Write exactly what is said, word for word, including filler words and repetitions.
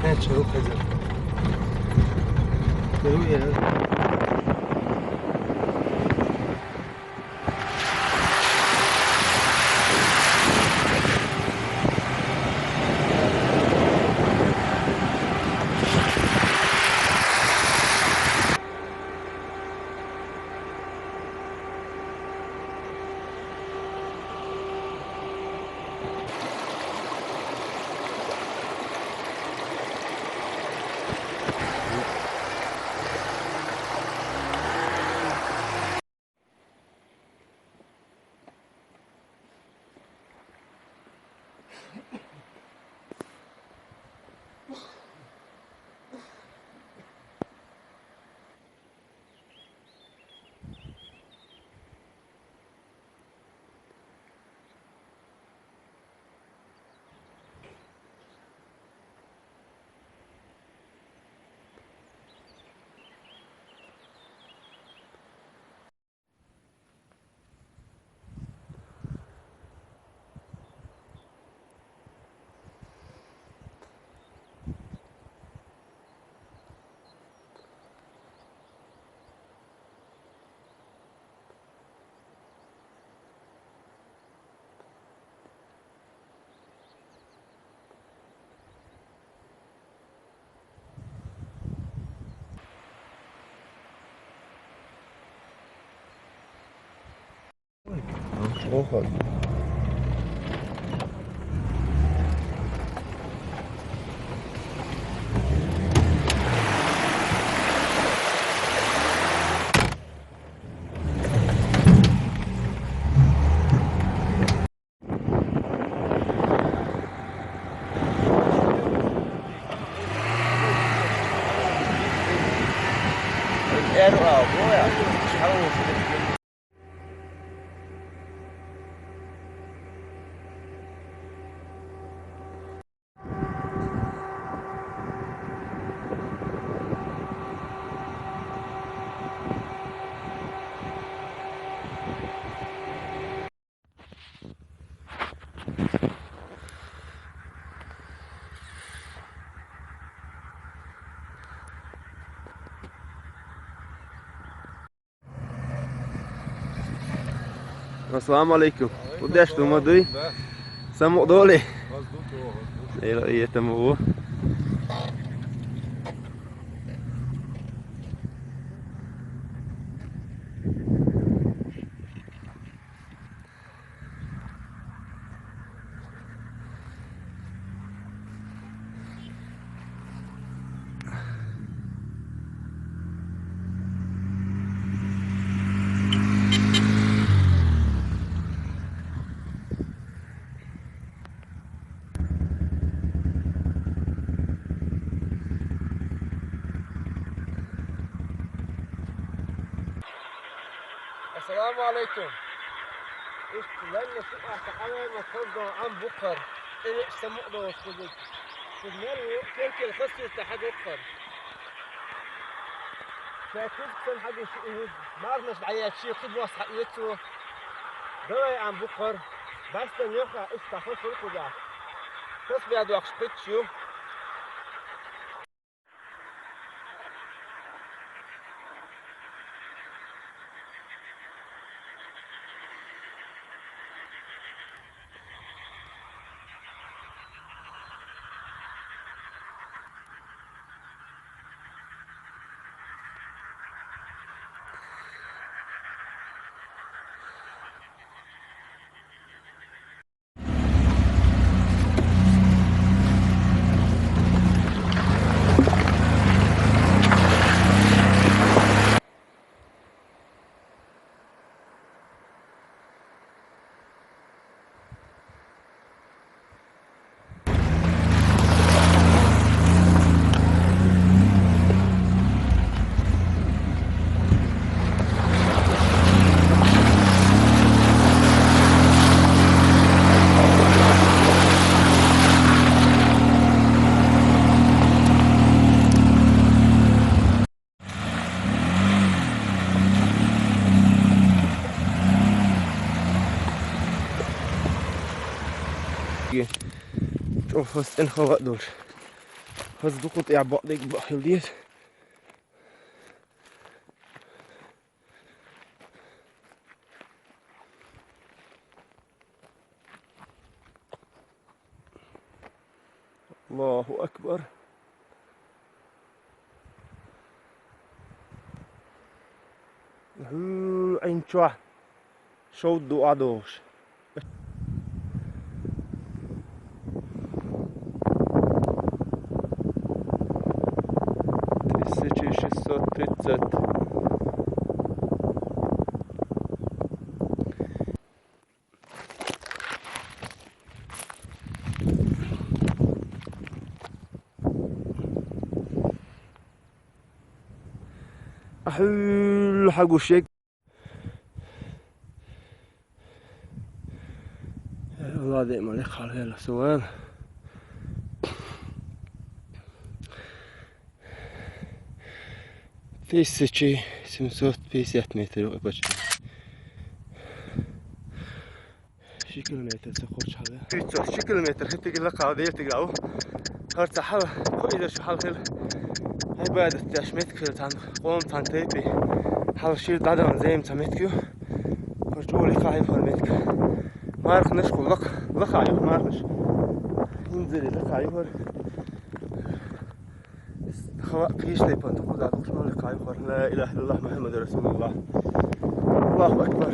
He, çabuk hazır. Çabuk ya. Ассаламу алейкум. Удеш дума дуй? Саму доле. Эла иетаму. Ассаламу алейкум. Ишт ланна шуъа саъалайна козо ам букъар. Эли саму доле кузу. Кузмер ву керкел хасир та хагукъар. Шакуз ксан хагу шуъу. Марнаш дая чи куд вас хагуцу. Давай ам букъар. Баста нёха ишт та хасир куза. Хас бяд вахш кучу. ЧӀоф хас цӀен хаваъ долаш. Аз дукха тӀехь бакъдерг бахила деза. Аллаху акбар. Хьу, Ӏин чохь шовда ду ӀадогӀуш. Тысяча шестьсот тридцать. Ахьуьл хьагуш ек. Владимир хьалхела суал. Тысяча семьсот пятьдесят метров почти. Ши километр ца кхочу хьала. Пятьсот ши километр хӀетиг лакхахь дертиг ау. ХӀара ца хьала, кхо иза шу хьала хила. Хьай бадат деш метка хила цхьана, къом цхьана тайпе. Хьала шира дӀадан зем ца метка ю. ХӀара чӀогӀа лакхахь ю хӀара метка. Марханаш кху лакха, лакхахь ю марханаш. ХӀинзаре лакхахь ю хӀара. Хава кхиш тайпан, дукха да дукха лакхахь ю хӀара. Ла илаха иллаллах Мухаммаду расулуллах. Аллаху акбар.